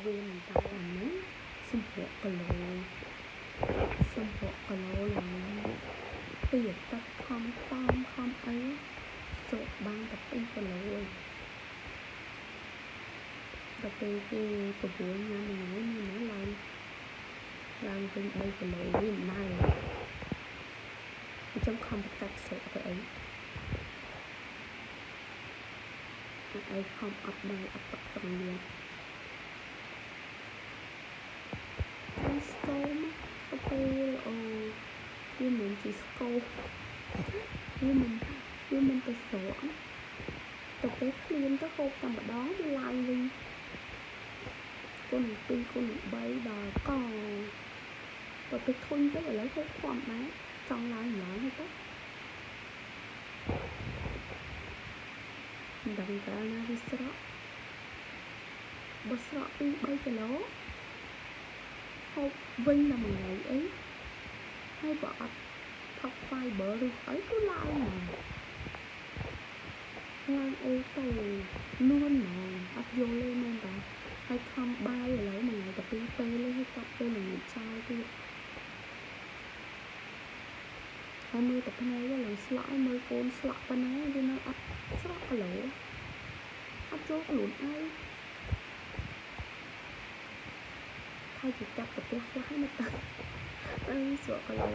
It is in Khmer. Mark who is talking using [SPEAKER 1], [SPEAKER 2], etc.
[SPEAKER 1] វាមិនតែអាហ្នឹងសម្រក់គីឡូសម្រក់គីឡូឡើងពីអាទិត្យខំតាមខំអីស្រក់បានតែ2គីឡូឯងដល់ពេលគេប្រួលញ៉ាំមួយថ្ងៃមានណាឡើងឡើងវិញ3គីឡូវាមិនដែរអញ្ចឹងខំបកាច់ស្រក់ទៅអីអាឯងខំអត់បាយអត់ទឹកត្រង់លៀងស្គមទៅពេលអូវាមិនជាស្គមវាមិនទៅស្រក់ទៅពេលឃ្លានទៅហូបតែម្ដងវាឡើងវិញគុណ2គុណ3ដល់កទៅពេលធុញទៅឥឡូវហូបធម្មតាចង់ឡើងឡើងហើយទៅមិនដឹងកាលណាវាស្រក់បើស្រក់2 3គីឡូហូបវិញតែមួយថ្ងៃអីហើយបើអត់ផឹក fiber ឬអីគឺឡើងហ្មងឡើងអូតូលឿនហ្មងអត់យល់ទេមែនតាហើយខំបាយឥឡូវមួយថ្ងៃតែ2ពេលទេហើយកាត់ពេលល្ងាចចោលទៀតហើយមើលតែភ្នែកឡើងស្លក់ឲ្យមើលកូនស្លក់ប៉ុណ្ណាវានៅអត់ស្រក់គីឡូអត់ចូលខ្លួនឯងថាជាកាត់កាពះខ្លះហើយមកទៅអើស្រក់គីឡូ